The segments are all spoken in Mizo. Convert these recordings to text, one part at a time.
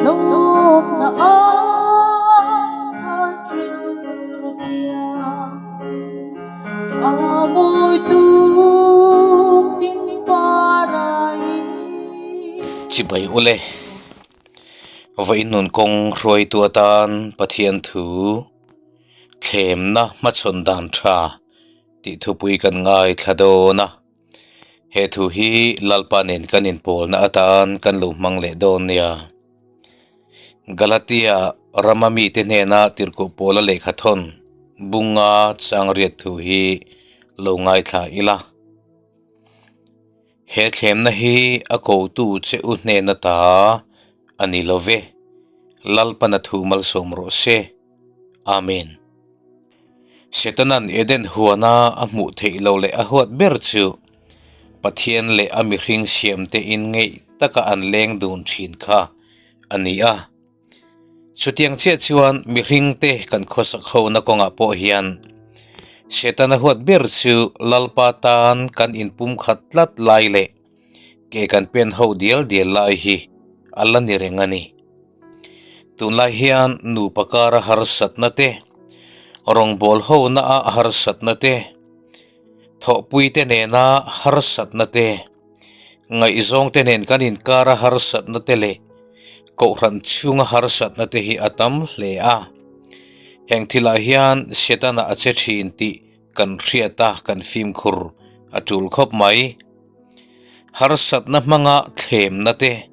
Lawmna ai khan rilru thianghlim a mawi tuk ding parai. Chibai ule, vawiin kawng hruaitu atan Pathian thu thlemna hmachhawn dan tha tih thupui kan ngaithla dawn a. He thu hi Lalpa nen kan inpawlna atan kan lo hmang leh dawn nia. Galatia rama mite hnena tirhkoh pawla lehkha thawn bunga chang riat thu hi lo ngaithla ila. He thlemna hi a kotu che u hnena ta a ni lo ve. Lalpana thu malsawm rawh se. Amen. Setanan Eden huana a hmuh theih loh leh a huat ber chu Pathian leh a mihring siamte in ngeih taka an leng dun thin kha a ni a. Chutiang chiah chuan mihringte kan khawsak hona kawngah pawh hian Setana huat ber chu Lalpa tan kan inpumkhat tlat lai leh ke kan pen ho dial dial lai hi a la ni reng a ni. Tunlai hian nupa kara harsatna te, rawngbâwl hona a harsatna te, thawhpuite nena harsatna te, ngaihzawngte nen kan inkara harsatna te leh kohhran chhunga harsatna te hi a tam hle a. Heng thilah hian Setana a che thin tih kan hriat a, kan fimkhur a tul khawp mai. Harsatna hmanga thlemna te,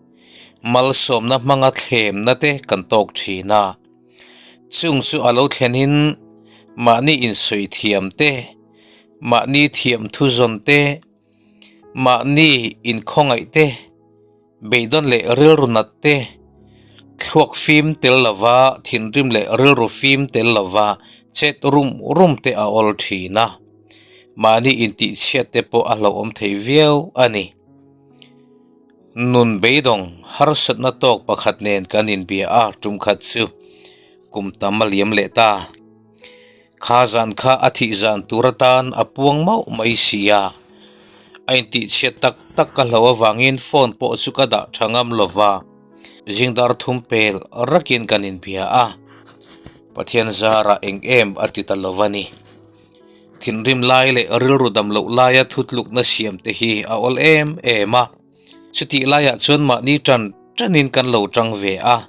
malsawmna hmanga thlemna te kan tawk thin a. Chung chu a lo thlenin mahni insawi thiam te, mahni thiam thu zawn te, mahni inkhawngaih te, beidawn leh rilru nat te, thluak fim tel lova thinrim leh rilru fim tel lova chet rum rum te a awl thin a, mahni intihchhiat te pawh a hlauhawm thei viau a ni. Nun beidawng harsatna tawk pakhat nen kan inbia a, tum khat chu kum tam a liam leh ta. Kha zan kha a thih zan tur atan a puang mauh mai si a, a intihchhiat tak tak ka hlo avangin phone pawh chu ka dah tha ngam lo va, zingdar thum pel rakin kan inbia a, Pathian zarah eng em a ti ta lo va ni. Thinrim lai leh rilru dam loh laia thutlukna siam te hi a awl em em a, chutih laiah chuan mahni tan tanin kan lo tang ve a.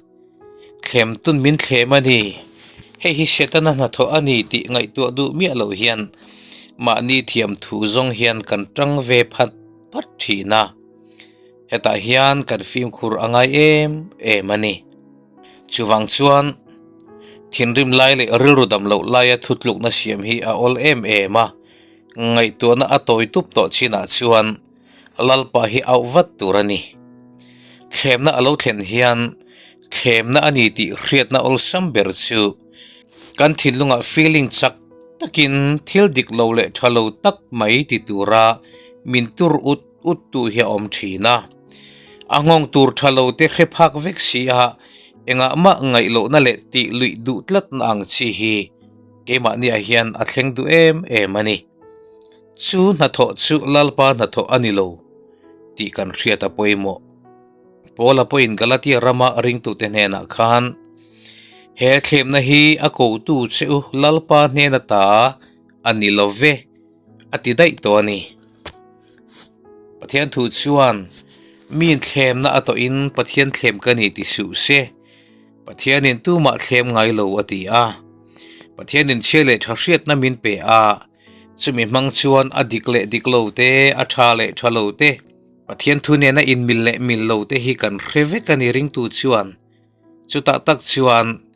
Thlem tun min thlem a ni. Hei hi Setana hnathawh a ni tih ngaihtuah duh miah loh hian mahni thiam thu zawng hian kan tang ve phat phat thin a. Hetah hian kan fimkhur a ngai em em a ni. Chuvang chuan thinrim lai leh rilru dam loh laia thutlukna siam hi a awl em em a. Ngaihtuahna a tawi tup tawh chinah chuan Lalpa hi auh vat tur a ni. Thlemna a lo thlen hian thlemna a ni tih hriatna awlsam ber chu kan thinlungah feeling chak takin thil dik lo leh tha lo tak mai ti tura min tur ut ut tu hi a awm thin a. A nghawng tur tha lo te hre phak vek si a, engah mah ngaih lohna leh tih luih duh tlatna ang chi hi keimahniah hian a thleng duh em em a ni. Chu hnathawh chu Lalpa hnathawh a ni lo tih kan hriat a pawimawh. Paula pawhin Galatia rama ringtute hnenah khan, He thlemna hi a kotu che u Lalpa hnena ta a ni lo ve, a ti daih tawh a ni. Pathian thu chuan, Miin thlemna a tawhin Pathian thlem ka ni ti suh se, Pathianin tumah thlem ngai lo a ti a. Pathianin chhia leh tha hriatna min pe a. Chumi hmang chuan a dik leh dik lo te, a tha leh tha lo te, Pathian thu nena inmil leh mil lo te hi kan hre vek a ni ringtu chuan. Chutah tak chuan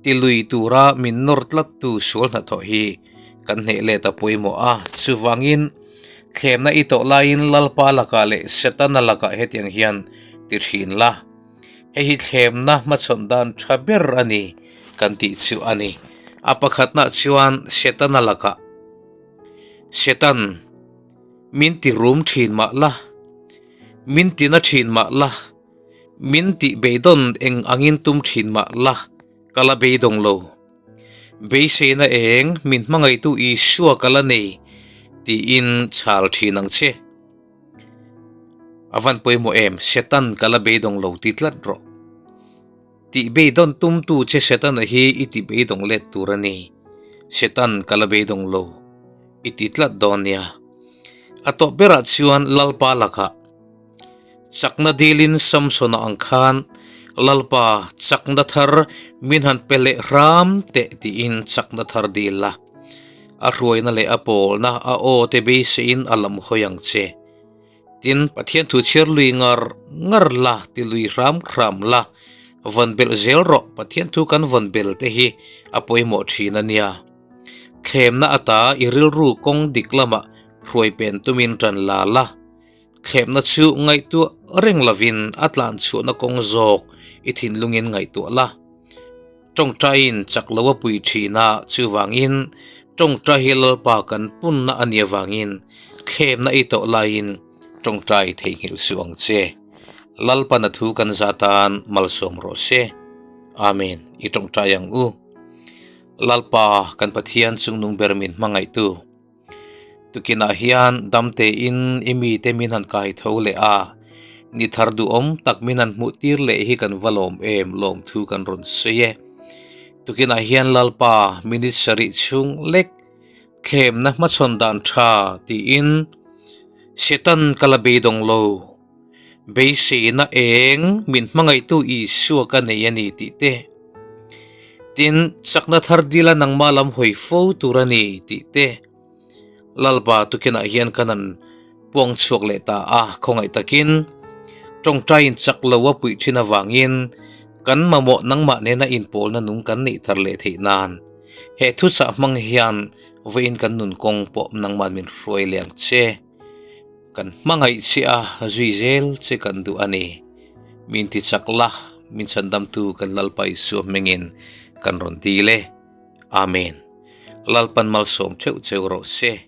tilui tura min nawr tlattu sual hnathawh hi kan hneh let a pawimawh a. Chuvangin thlemna i tawh laiin Lalpa lakah leh Setana lakah hetiang hian ti thin la. Hei hi thlemna hmachhawn dan tha ber a ni kan tih chu a ni. A pakhatna chuan Setana lakah Setan min ti rum thin mah la, min ti na thin mah la, min tih beidawn eng angin tum thin mah la ka la beidawng lo. Beiseina eng min hmangaihtu Isua ka la nei tiin chhal thin ang che. A van pawimawh em? Setan ka la beidawng lo ti tlat rawh. Tih beidawn tumtu che Setana hi i ti beidawng let tur a ni. Setan ka la beidawng lo, i ti tlat dawn nia. A tawp berah chuan Lalpa lakah chakna dilin Samsona ang khan Lalpa chakna thar min han pe leh hram teh tiin chakna thar dil la. A hruaina leh a pawlna a aw te beiseiin a lam hawi ang che. Tin, Pathian thu chhiar lui ngar ngar la, ti lui hram hram la, vawn belh zel rawh, Pathian thu kan vawn bel te hi a pawimawh thin a nia. Thlemna ata i rilru kawng dik lamah hruai pen tumin tan la la, thlemna chu ngaihtuah reng lovin a tlan chhuahna kawng zawk i thinlungin ngaihtuah la. Tawngtaiin chak lo a pui thin a, chuvangin tawngtai hi Lalpa kan punna a nih avangin thlemna i tawh laiin tawngtai theihnghilh suh ang che. Lalpana thu kan zah tan malsawm rawh se. Amen. I tawngtai ang u. Lalpa kan Pathian chungnung ber min hmangaihtu. Tukinah hian dam tein i mite min han kai tho leh a, ni thar duhawm tak min han hmuh tir leh hi kan va lawm em lawm thu kan rawn sawi e. Tukinah hian Lalpa minute sarih chhung lek thlemna hmachhawn dan tha tiin Setan ka la beidawng lo, beiseina eng min hmangaihtu Isua ka nei a ni tih te, tin chakna thar dila nangmah lam hawi fo tur a ni tih te Lalpa tukinah hian kan han puang chhuak leh ta a, khawngaih takin tawngtaiin chak lo a puih thin avangin kan mamawh nangmah nena inpawlna nung kan neih thar leh theih nan he thuchah hmang hian vawiin kan nun kawng pawh nangmah min hruai leh ang che. Kan hmangaih che a, zui zel che kan duh a ni. Min ti chak la, min chhandamtu kan Lalpa Isua hmingin kan rawn dil e. Amen. Lalpan malsawm theuh cheu rawh se.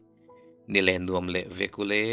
Ni leh nuam leh vek ule.